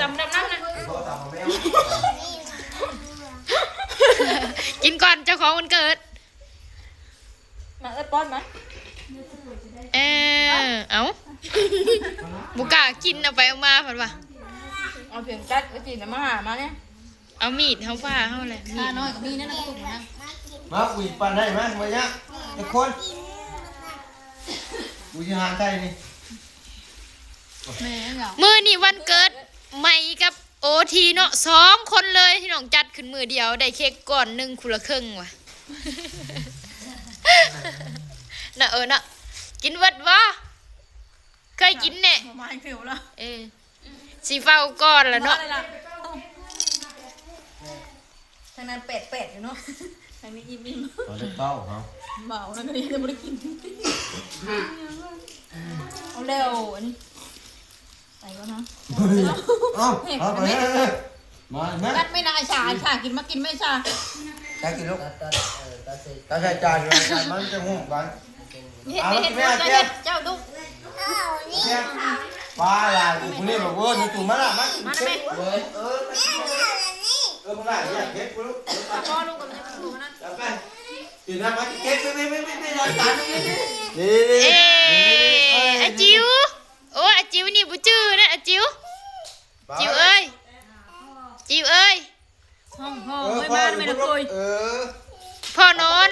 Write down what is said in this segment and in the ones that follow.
ດຳໆ ນຳນະ ກິນກ່ອນເຈົ້າຂອງວັນເກີດ. ມາເອີຍ ປ້ອນມາ. ເອີ ເອົ້າ ບໍ່ກ້າກິນ ເອົາໄປເອົາມາເພິ່ນວ່າ ເອົາພຽງຈັດໄປກິນ ມາຫາມານີ້. ເອົາມີດເຮົາ ພ້າເຮົາແຫຼະ ມີດນ້ອຍກໍມີນັ້ນນະ ຕຸ້ມນະ. ມາ ອຸ້ຍ ປານໃດ ມາ ມາຍະ ຈັກຄົນ ກູຊິຫາໃສ່ນີ້. ແມ່ນຫຍັງ? ມື້ນີ້ວັນເກີດໃໝ່ກັບໂອທີເນາະ ສອງຄົນເລີຍ ພີ່ນ້ອງ ຈັດຂຶ້ນມື້ດຽວ ໄດ້ເຄັກກ້ອນໜຶ່ງ ຄົນລະເຄິ່ງວ່າ ນະ ເອີ ນະ ກິນເບິດບໍ່? ເຄີຍກິນແດ່ ມາໃຫ້ຖືແລ້ວ. ເອີ ຊິເຝົ້າກ່ອນລະເນາະ. ມາເລີຍລະ ທາງນັ້ນແປດໆ ຢູ່ເນາະ ທາງນີ້ອີ່ມໆ. ເອົາແຕ່ເກົ້າເຮົາ ເມົາແລ້ວກໍຍັງບໍ່ໄດ້ກິນ. ເອົາແລ້ວ ອັນນີ້ ໄປກ່ອນເນາະ. ເອົາ ເອົາໄປ ເອົາໄປ ເອົາໄປ. ມາແມ່ ຕັດໄມ້ນະ ໄອ້ຊາ ໄອ້ຊາ ກິນ ມາກິນໄມ້ຊາ ຕັດກິນລູກ ຕັດ ຕັດ ເອີ ຕັດໃສ່ ຕັດໃສ່ຈານ ມັນຈະຫຸ້ມກັນ. ເຮັດ ເຮັດ ເຮັດ ເຈົ້າດຸ ປາຫຼາຍ ຜູ້ນີ້ບອກ ໂອ້ຍ ຕູ້ມາລະ ມາກິນເຄັກ ເອີ ເອີ ເພິ່ນຫຼາຍ ຢາກເຮັດ ລູກ ພໍ່ລູກກໍມັນຈະບໍ່ຮູ້ນະ ໄປ ກິນນະ ມາກິນເຄັກ ໄປ ໄປ ໄປ ໄປ ໄປ ນີ້ ນີ້ ນີ້ ອາຈິວ ໂອ້ ອາຈິວນີ້ບໍ່ຈື່ນະ ອາຈິວ ຈິວເອີຍ ຈິວເອີຍ. ຫ້ອງພໍ່ ເອີ ເອີຍ ພໍ່ ມາແມ່ນ ເອີ ເອີ ພໍ່ນອນ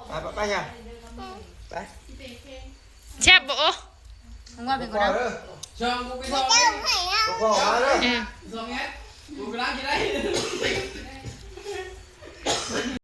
ໄປ ໄປ ໄປ ໄປ ແຊບບໍ່? ໂອ້ ມຶງວ່າເປັນ ພໍ່ ເອີ ຊ່ອງກູໄປສ່ອງ ພໍ່ ມາເດີ ເອີ ສ່ອງແອດ ກູກຳລັງຊິໄດ້